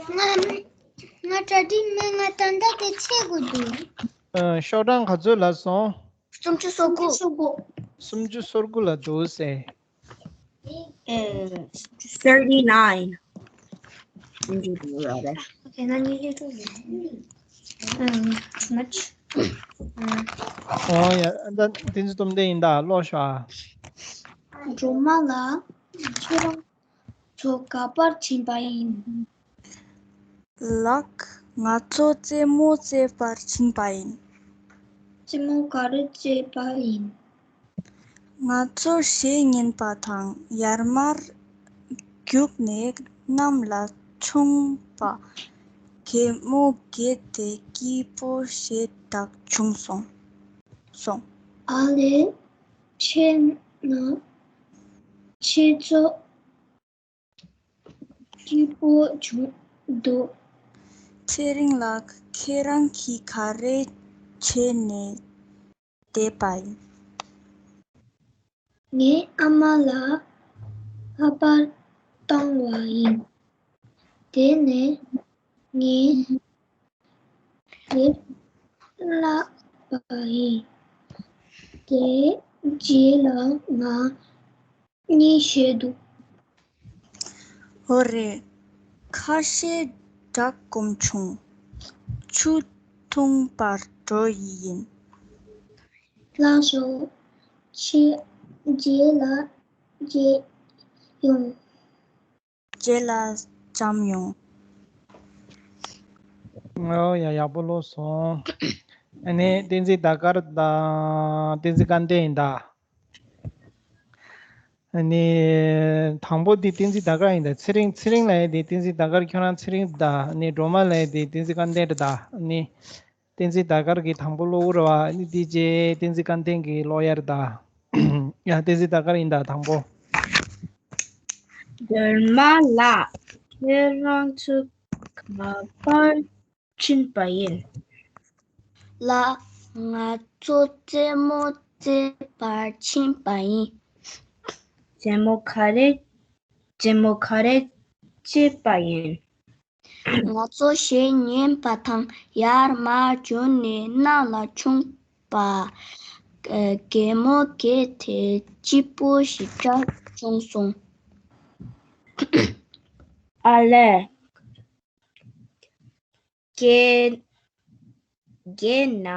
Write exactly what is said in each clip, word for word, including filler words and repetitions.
ང་ང་གྲ་སྒྲིག་མེད། ང་ད་ལྟ་དེ་ཆས་དགོས་འདུག་ཨ། ཤོག་གྲངས་ག་ཚོད་ལ་སོང་། སུམ་ཅུ་སོ་དགུ། སུམ་ཅུ་སོ་དགུ་ལ་འདུག་ཟེར། Uh, thirty-nine. Okay, then you need to, um, too much. ཨོ་ཡ། ཨ། ད་དེ་ཚོ་སྟོབས་ལྡན་ཡིན་ད། ཀློག་ཤོག་ཨ། སྒྲོལ་མ་ལགས། ཁྱེད་རང་ཚོ་ག་པར་ཕྱིན་པ་ཡིན། ལགས། ང་ཚོ་རྩེད་མོ་རྩེད་པར་ཕྱིན་པ་ཡིན། རྩེད་མོ་ག་རེ་རྩེད་པ་ཡིན། ང་ཚོ་གཞས་ཉན་པ་དང་ཡར་མར་རྒྱུགས་ནས་གནམ་ལ་མཆོངས་པ། གད་མོ་བགད་དེ་སྐྱིད་པོ་ཞེ་དྲག་བྱུང་སོང་། སོང་། ཨ་ལས། ཁྱེད་ན། ཁྱེད་ཚོ་སྐྱིད་པོ་བྱུང་འདུག་ཚེ་རིང་ལགས། ཁྱེད་རང་གིས་ག་རེ་བྱས་ནས་བསྡད་པ་ཡིན། ངས་ཨ་མ་ལགས་ལྷག་པར་བཏང་བ་ཡིན། དེ་ནས་ངས་དེ་བཀླགས་པ་ཡིན། དེའི་རྗེས་ལ་ང་གཉིད་སད་འདུག་འོ་རེད། ཁ་ཤས་འདྲ་སྐོམ་བྱུང་། ཆུ་འཐུང་པར་འགྲོ་ཡི་ཡིན། ལགས་སོ། ཁྱེད་རྗེས་ལ་མཇལ་ཡོང་། རྗེས་ལ་འཆམ་ཡོང་། ཨོ་ཡ། ཡག་པོ་ཀློག་སོང་། ཨ་ནི་བསྟན་འཛིན་ཟླ་དཀར་དང་བསྟན་འཛིན་སྐལ་ལྡན་ཡིན་ད། ཨ་ནི་དང་པོ་འདི་བསྟན་འཛིན་ཟླ་དཀར་ཡིན་ད། ཚེ་རིང་། ཚེ་རིང་ལབ་ཡ་འདི་བསྟན་འཛིན་ཟླ་དཀར། ཁྱོད་རང་ཚེ་རིང་ད། ཨ་ནི་སྒྲོལ་མ་ལབ་ཡ་འདི་བསྟན་འཛིན་སྐལ་ལྡན་རེད་ད། ཨ་ནི་བསྟན་འཛིན་ཟླ་དཀར་གྱིས་དང་པོ་ཀློག་གི་རེད་བ། ཨ་ནི་དེ་རྗེས་བསྟན་འཛིན་སྐལ་ལྡན་གྱིས་ཀློག་ཡ་རེད་ད། ཡ། བསྟན་འཛིན་ཟླ་དཀར་ཡིན་ད་དང་པོ། སྒྲོལ་མ་ལགས། ཁྱེད་རང་ཚོ་ག་པར་ཕྱིན་པ་ཡིན། ལགས། ང་ཚོ་རྩེད་མོ་རྩེད་པར་ཕྱིན་པ་ཡིན། རྩེད་མོ་ག་རེ། རྩེད་མོ་ག་རེ་རྩེད་པ་ཡིན། ང་ཚོ་གཞས་ཉན་པ་དང་ཡར་མར་རྒྱུགས་ནས་གནམ་ལ་མཆོངས་པ། ཨ། གད་མོ་བགད་དེ་སྐྱིད་པོ་ཞེ་དྲག་བྱུང་སོང་། ཨ་ལས། གད། གད་ན།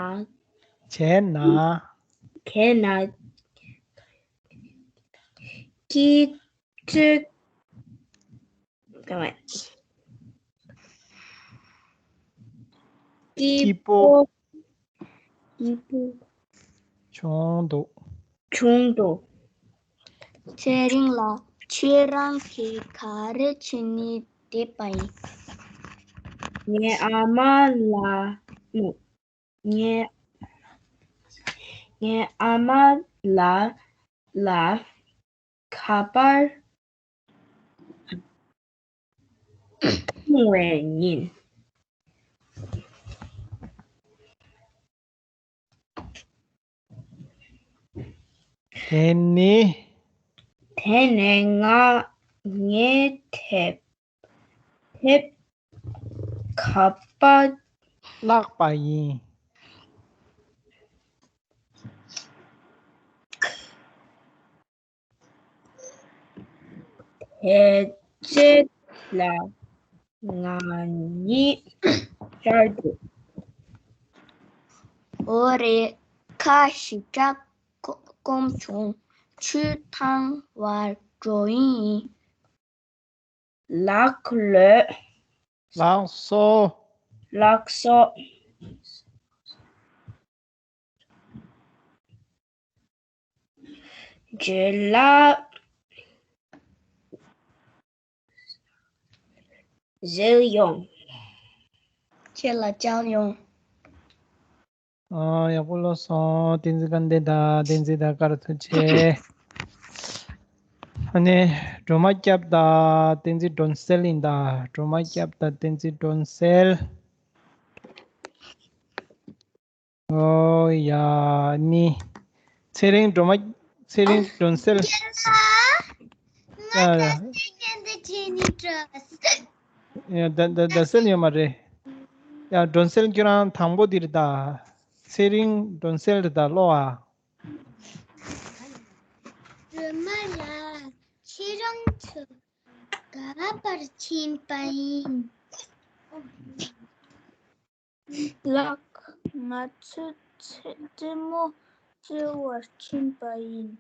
གད་ན། གད་ན། སྐྱིད་པོ། སྐྱིད་པོ། སྐྱིད་པོ། བྱུང་འདུག་བྱུང་འདུག་ཚེ་རིང་ལགས། ཁྱེད་རང་གིས་ག་རེ་བྱས་ནས་བསྡད་པ་ཡིན། ངའི་ཨ་མ་ལགས། ངའི། ངའི་ཨ་མ་ལགས་ལ་ག་པར་འཁྲུངས་པ་ཡིན། དེ་ནས། དེ་ནས་ང་། ངས་དེབ། དེབ་ག་པར་བཀླགས་པ་ཡིན། དེབ་རྩེག་ལ་ང་གཉིད་ཤར་འདུག་འོ་རེད། ཁ་ཞེ་དྲག་སྐོམ་བྱུང་། ཆུ་འཐུང་བར་འགྲོ་ཡི་ཡིན། ལགས་ལགས། ལགས་སོ། ལགས་སོ། རྗེས་ལ་མཇལ་ཡོང་། ཁྱེད་ལ་མཇལ་ཡོང་། ཨ། ཡག་པོ་ཀློག་སོང་། བསྟན་འཛིན་སྐལ་ལྡན་དང་བསྟན་འཛིན་ཟླ་དཀར། ཐུགས་རྗེ་ཆེ། ཨ་ནི་སྒྲོལ་མ་སྐྱབས་དང་བསྟན་འཛིན་སྒྲོན་གསལ་ཡིན་ད། སྒྲོལ་མ་སྐྱབས་དང་བསྟན་འཛིན་སྒྲོན་གསལ། ཨོ་ཡ། ནི། ཚེ་རིང་སྒྲོལ་མ། ཚེ་རིང་སྒྲོན་གསལ། ང་ཡ། ཁ་ཤས་ཉན་དུ་བྱེད་ནི་འགྲོ། ཡ། ད་ད་ད་སེལ་ཡོད་མ་རེད། ཡ། སྒྲོན་གསལ་ཁྱོད་རང་དང་པོ་འདིར་ད། ཚེ་རིང་སྒྲོན་གསལ་རེད་ད། ཀློག་ཨ། སྒྲོལ་མ་ལགས། ཁྱེད་རང་ཚོ་ག་པར་ཕྱིན་པ་ཡིན། ལགས། ང་ཚོས་རྩེད་རྩེད་མོ་རྩེ་བར་ཕྱིན་པ་ཡིན།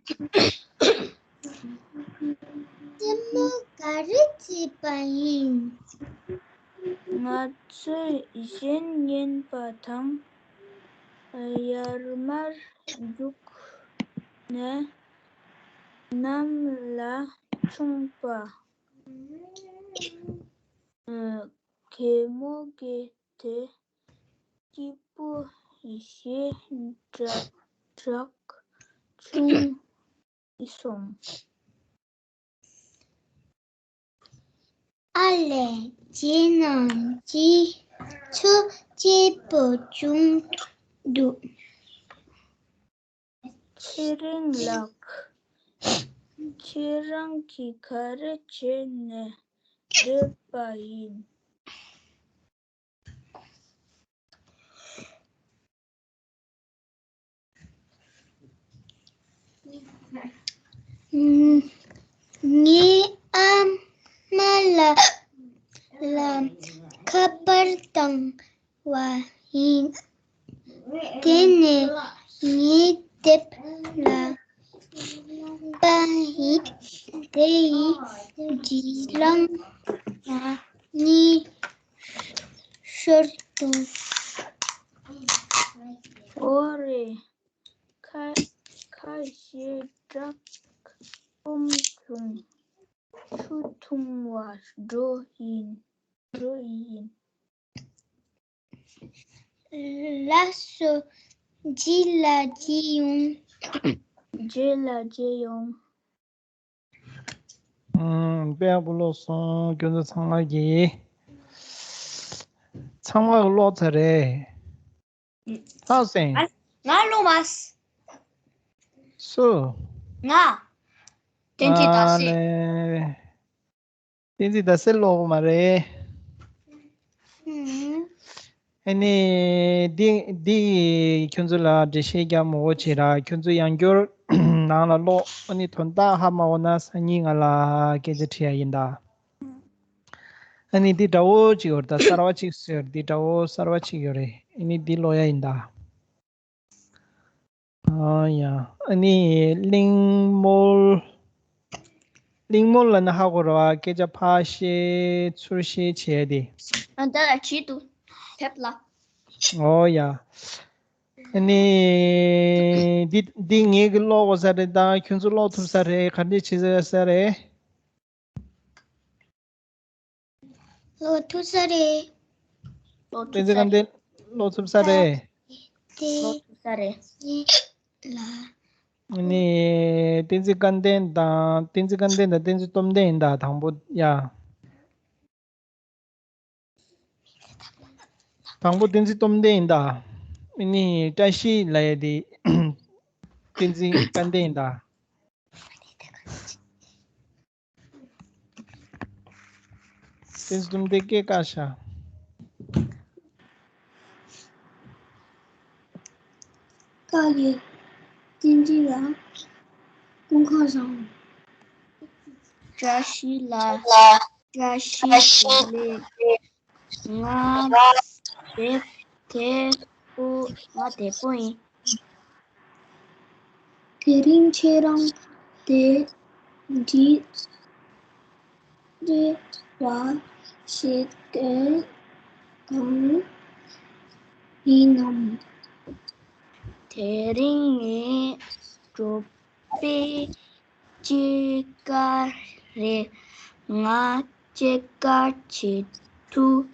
རྩེད་མོ་ག་རེ་རྩེས་པ་ཡིན། ང་ཚོས་གཞས་ཉན་པ་དང་། ཡར་མར་རྒྱུགས་ནས་གནམ་ལ་མཆོངས་པ། གད་མོ་བགད་དེ་སྐྱིད་པོ་ཞེ་དྲག་དྲག་བྱུང་སོང་། ཨ་ལས། རྗེས་གནང་གཅིག་ཚོ་སྐྱིད་པོ་བྱུང་འདུག་ཚེ་རིང་ལགས། ཁྱེད་རང་གིས་ག་རེ་བྱས་ནས་བསྡད་པ་ཡིན། ངའི་ཨ་མ་ལགས་ལ་ཁ་པར་བཏང་བ་ཡིན། དེ་ནས་ངའི་དེབ་ལ་པ་ཡིན། དེ་ཡི་རྗེས་ལ་ང་གཉིད་ཤོར་འདུག་འོ་རེད། ཁ་ཁ་ཞེ་དྲག་སྐོམ་བྱུང་། ཆུ་འཐུང་བར་འགྲོ་ཡིན། འགྲོ་ཡིན། ལགས་སོ། རྗེས་ལ་མཇལ་ཡོང་། རྗེས་ལ་མཇལ་ཡོང་། ཨང་། དཔེ་ཡག་པོ་ཀློག་སོང་། ཁྱོད་ཚོ་ཚང་མ་གིས། ཚང་མ་གིས་ཀློག་ཚར་རེད། ལྷག་སེང་། ང་ང་ཀློག་མ་སོང་། སུ། ང་། བསྟན་འཛིན་ཟླ་སྲས། ཨ་ལས། བསྟན་འཛིན་ཟླ་སྲས་ཀློག་མ་རེད། ཨ་ནི་འདི་འདི་ཁྱོད་ཚོ་ལ་འགྲེལ་བཤད་རྒྱག་མོ་བོ་བྱེད་ར། ཁྱོད་ཚོ་ཡང་བསྐྱར་ནང་ལ་ཀློག་ཨ་ནི་དོན་དག་ཧ་མ་གོ་ན་སང་ཉིན་ང་ལ་སྐད་ཆ་དྲི་ཡ་ཡིན་ད། ཨ་ནི་འདི་འདྲ་བོ་ཅིག་ཡོད་རེད་ད། གསར་བ་ཅིག་བཟོས་རེད། འདི་འདྲ་བོ་གསར་བ་ཅིག་ཡོད་རེད། ཨ་ནི་འདི་ཀློག་ཡ་ཡིན་ད། ཨ་ཡ། ཨ་ནི་གླེང་མོལ། གླེང་མོལ་ལབ་ན་ཧ་གོ་རེད་བ། སྐད་ཆ་ཕར་བཤད་ཚུར་བཤད་བྱས་ཏེ། ཨ་ད་ལ་བྲིས་འདུག་དེབ་ལ། ཨོ་ཡ། ཨ་ནི་འདི་འདི་ངེད་ཀྱིས་ཀློག་དགོས་ས་རེད་ད། ཁྱོད་ཚོ་ཀློག་ཐུབ་ས་རེད། ག་འདྲས་བྱེད་ས་རེད། ཀློག་ཐུབ་ས་རེད། ཀློག་ཐུབ་ས་རེད། བསྟན་འཛིན་སྐལ་ལྡན་ཀློག་ཐུབ་ས་རེད། དེ་ཀློག་ཐུབ་ས་རེད། ལ། ཨ་ནི་བསྟན་འཛིན་སྐལ་ལྡན་དང་། བསྟན་འཛིན་སྐལ་ལྡན་དང་བསྟན་འཛིན་སྟོབས་ལྡན་ཡིན་ད། དང་པོ་ཡ། དང་པོ་བསྟན་འཛིན་སྟོབས་ལྡན་ཡིན་ད། ཨ་ནི་བཀྲ་ཤིས་ལབ་ཡ་དེ་བསྟན་འཛིན་སྐལ་ལྡན་ཡིན་ད། བསྟན་འཛིན་སྟོབས་ལྡན་སྐད་བཀག་ཤག་བཀག་ཡོད། བསྟན་འཛིན་ལགས་སྐུ་ཁམས་བཟང་། བཀྲ་ཤིས་ལགས། བཀྲ་ཤིས་བདེ་ལེགས། ང་བདེ་བདེ་པོ། ང་བདེ་པོ་ཡིན། དེ་རིང་ཁྱེད་རང་དེ་འདྲའི་རེ་བ་བྱེད་དོན་གང་ཡིན་ནམ། དེ་རིང་ངའི་གྲོགས་པོ་སྐྱེས་སྐར་རེད། ང་སྐྱེས་སྐར་བྱེད་དུས་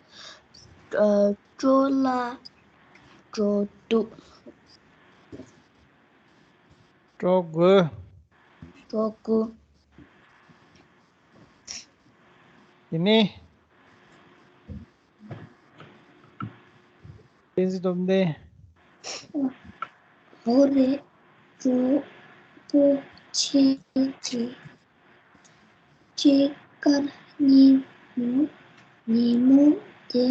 ཨ་སྤྲོ་ལ་འགྲོ་འདུག་སྤྲོ་དགོས། སྤྲོ་དགོས། དེ་ནས། བསྟན་འཛིན་སྟོབས་ལྡན། འོ་རེད། གྲོགས་པོ་ཁྱེད་ཀྱི་སྐྱེས་སྐར་ཉིན་མོ་ ཉིན་མོ་དེ་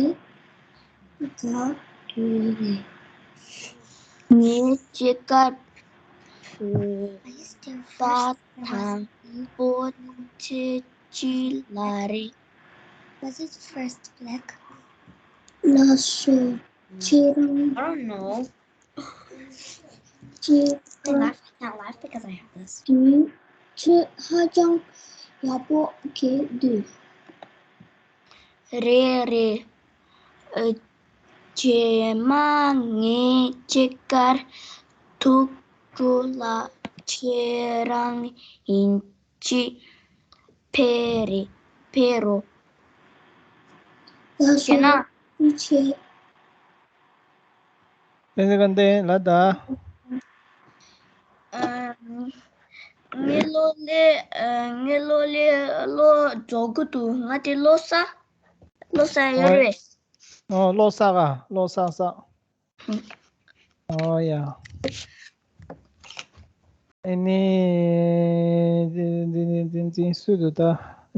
དགའ་དུས་རེད། ངའི་སྐྱེས་སྐར་པ་དང་པོ་ཚེས་གཅིག་ལ་རེད། Was it first black? ལགས་སོ། ཁྱེད་རང་I don't know. ཁྱེད་I laugh, I can't laugh because I have this. དུས་ཚོད་ཧ་ཅང་ཡག་པོ་སྐྱེལ་དུས། རེད་རེད། ཨ། རྗེས་མ་ངའི་སྐྱེས་སྐར་ཐུག་འགྲོ་ལ་ཁྱེད་རང་ཡིན་གཅིག་ཕེབས་རེད། ཕེབས་རོགས། ལགས་སོ། བྱས་ན། ཐུགས་རྗེ་ཆེ། བསྟན་འཛིན་དགའ་ལྡན་ལགས་ད། ཨ། ངའི་གློག་ཀླད། ཨ། ངའི་གློག་ཀླད་གློག་རྫོགས་ཀྱི་འདུག་ང་དེ་གློག་ས། གློག་ས་ཡོད་རེད། ཨོ། གློག་ས་ག་གློག་ས་ས། ཨོ་ཡ། ཨ་ནི། འདི་འདི་འདི་འདི་འདི་སུ་འདུག་ད། ཨ་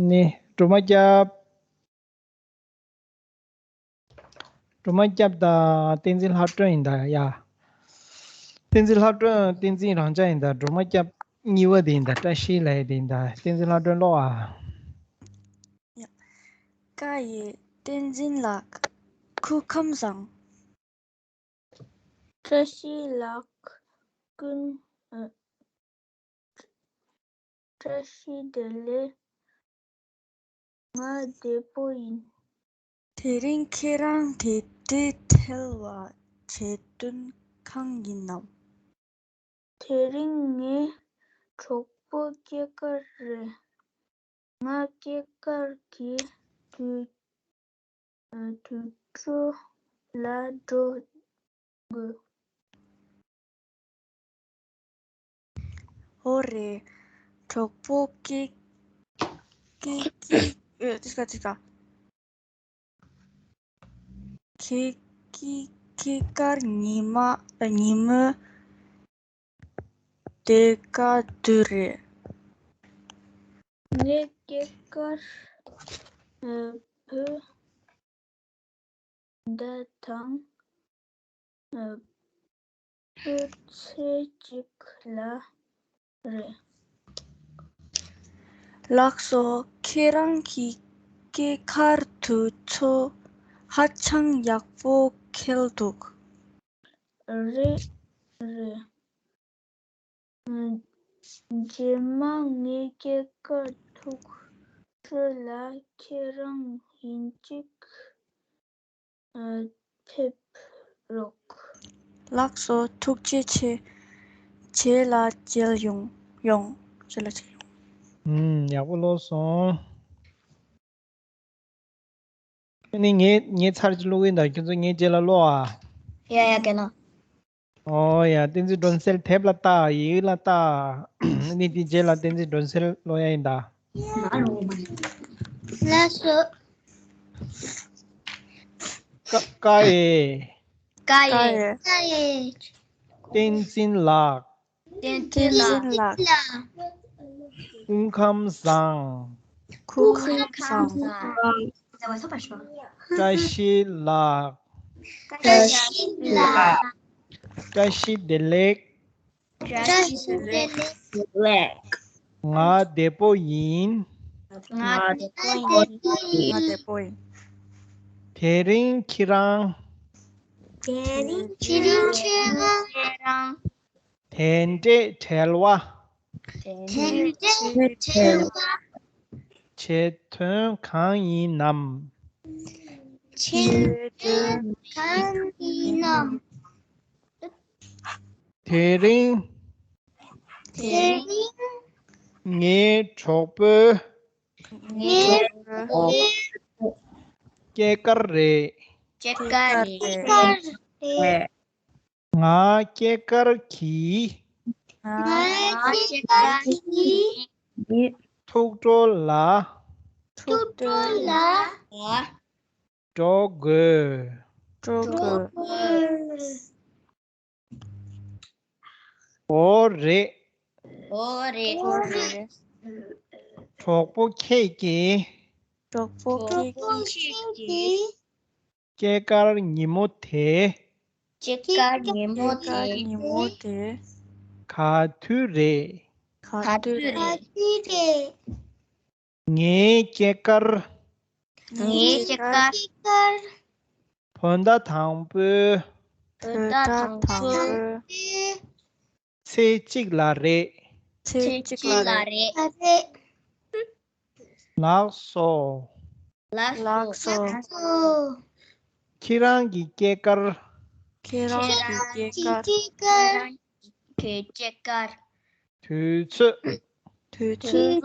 ནི་སྒྲོལ་མ་སྐྱབས། སྒྲོལ་མ་སྐྱབས་དང་བསྟན་འཛིན་ལྷ་སྒྲོན་ཡིན་ད་ཡ། བསྟན་འཛིན་ལྷ་སྒྲོན་བསྟན་འཛིན་རང་ཅག་ཡིན་ད། སྒྲོལ་མ་སྐྱབས་གཉིས་པ་དེ་ཡིན་ད། བཀྲ་ཤིས་ལབ་ཡ་དེ་ཡིན་ད། བསྟན་འཛིན་ལྷ་སྒྲོན་ཀློག་ཨ། ཡ། བཀའ་ཡི་བསྟན་འཛིན་ལགས། སྐུ་ཁམས་བཟང་། བཀྲ་ཤིས་ལགས། ཀུན། ཨ། བཀྲ་ཤིས་བདེ་ལེགས། ང་བདེ་པོ་ཡིན། དེ་རིང་ཁྱེད་རང་དེ་འདྲའི་ཁྲེལ་བ་བྱེད་དོན་གང་ཡིན་ནམ། དེ་རིང་ངའི་གྲོགས་པོ་སྐྱེས་སྐར་རེད། ང་སྐྱེས་སྐར་གྱི་དུས། ཨ། དུས་འཁོར་ལ་འགྲོ་དགོས། ཨོ་རེད། གྲོགས་པོ་སྐྱེས། སྐྱེས། སྐྱེས། ཨ། ཅི་ཟེར་ཅི་ཟེར། ཁྱེད་ཀྱི་སྐྱེས་སྐར་ཉི་མ། ཨ། ཉིན་མོ་དེ་དགའ་དུས་རེད། ངའི་སྐྱེས་སྐར། ཨ། བོད་ཟླ་དང་། ཨ། བོད་ཚེས་གཅིག་ལ་རེད། ལགས་སོ། ཁྱེད་རང་གི་སྐྱེས་སྐར་དུས་ཚོད་ཧ་ཅང་ཡག་པོ་འཁེལ་འདུག་རེད་རེད། རྗེས་མ་ངའི་སྐྱེས་སྐར་ཐུག་འཕྲོ་ལ་ཁྱེད་རང་ཡིན་གཅིག་ཨ། ཕེབས་རོགས། ལགས་སོ། ཐུགས་རྗེ་ཆེ། རྗེས་ལ་མཇལ་ཡོང་། ཡོང་། རྗེས་ལ་མཇལ་ཡོང་། ཨུམ། ཡག་པོ་ཀློག་སོང་། ཨ་ནི་ངས་ངས་ཚར་གཅིག་ཀློག་གི་ཡིན་ད། ཁྱོད་ཚོ་ངའི་རྗེས་ལ་ཀློག་ཨ། ཡ་ཡ། ག་ལེར། ཨོ་ཡ། བསྟན་འཛིན་སྒྲོན་གསལ་དེབ་ལ་ལྟ། ཡིག་ལ་ལྟ། ཨ་ནི་དེའི་རྗེས་ལ་བསྟན་འཛིན་སྒྲོན་གསལ་ཀློག་ཡ་ཡིན་ད། ལགས་སོ། ཀ་ཀ་ཡེ། ཀ་ཡེ། ཀ་ཡེ། བསྟན་འཛིན་ལགས། བསྟན་འཛིན་ལགས། སྐུ་ཁམས་བཟང་། སྐུ་ཁམས་བཟང་། བཀྲ་ཤིས་ལགས། བཀྲ་ཤིས་ལགས། བཀྲ་ཤིས་བདེ་ལེགས། བཀྲ་ཤིས་བདེ་ལེགས། ང་བདེ་པོ་ཡིན། ང་བདེ་པོ་ཡིན། ང་བདེ་པོ་ཡིན། དེ་རིང་ཁྱེད་རང་། དེ་རིང་ཁྱེད་རང་། དེ་འདྲའི་བྲེལ་བ། དེ་འདྲའི་བྲེལ་བ། བྱེད་དོན་གང་ཡིན་ནམ། བྱེད་དོན་གང་ཡིན་ནམ། དེ་རིང་། དེ་རིང་། ངའི་གྲོགས་པོའི། ངའི་གྲོགས་པོའི། སྐྱེས་སྐར་རེད། སྐྱེས་སྐར་རེད། སྐྱེས་སྐར་རེད། ང་སྐྱེས་སྐར་གྱི། ང་སྐྱེས་སྐར་གྱི། ཐུགས་སྤྲོ་ལ། ཐུགས་སྤྲོ་ལ། འགྲོ་དགོས། འགྲོ་དགོས། འོ་རེད། འོ་རེད། འོ་རེད། གྲོགས་པོ་ཁྱེད་ཀྱིས། གྲོགས་པོ་ཁྱེད་ཀྱི་སྐྱེས་སྐར་ཉིན་མོ་དེ། སྐྱེས་སྐར་ཉིན་མོ་དེ་ཉིན་མོ་དེ་ག་དུས་རེད། ག་དུས་རེད། ངའི་སྐྱེས་སྐར། ངའི་སྐྱེས་སྐར། བོད་ཟླ་དང་པོའི། བོད་ཟླ་དང་པོའི། ཚེས་གཅིག་ལ་རེད། ཚེས་གཅིག་ལ་རེད། ལགས་སོ། ལགས་སོ། ཁྱེད་རང་གི་སྐྱེས་སྐར། ཁྱེད་རང་གི་སྐྱེས་སྐར། ཁྱེད་རང་གི་སྐྱེས་སྐར། དུས་ཚོད། དུས་ཚོད།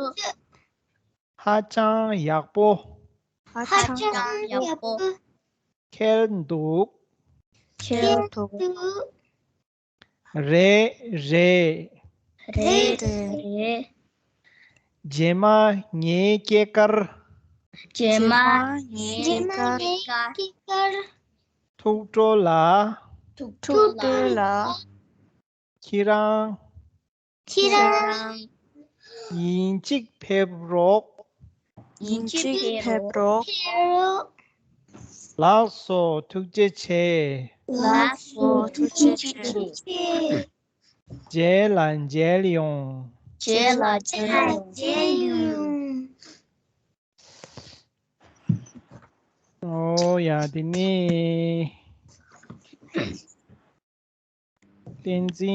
ཧ་ཅང་ཡག་པོ། ཧ་ཅང་ཡག་པོ། ཁེལ་འདུག་ཁེལ་འདུག་རེད་རེད། རེད་རེད། རྗེས་མ་ངའི་སྐྱེས་སྐར། རྗེས་མ་ངའི་སྐྱེས་སྐར། ཐུགས་སྤྲོ་ལ། ཐུགས་སྤྲོ་ལ། ཁྱེད་རང་ཁྱེད་རང་ཡིན་གཅིག་ཕེབས་རོགས། ཡིན་གཅིག་ཕེབས་རོགས། ལགས་སོ། ཐུགས་རྗེ་ཆེ། ལགས་སོ། ཐུགས་རྗེ་ཆེ། རྗེས་ལ་མཇལ་ཡོང་། རྗེས་ལ་མཇལ་ཡོང་། ཨོ་ཡ། དེ་ནས་བསྟན་འཛིན།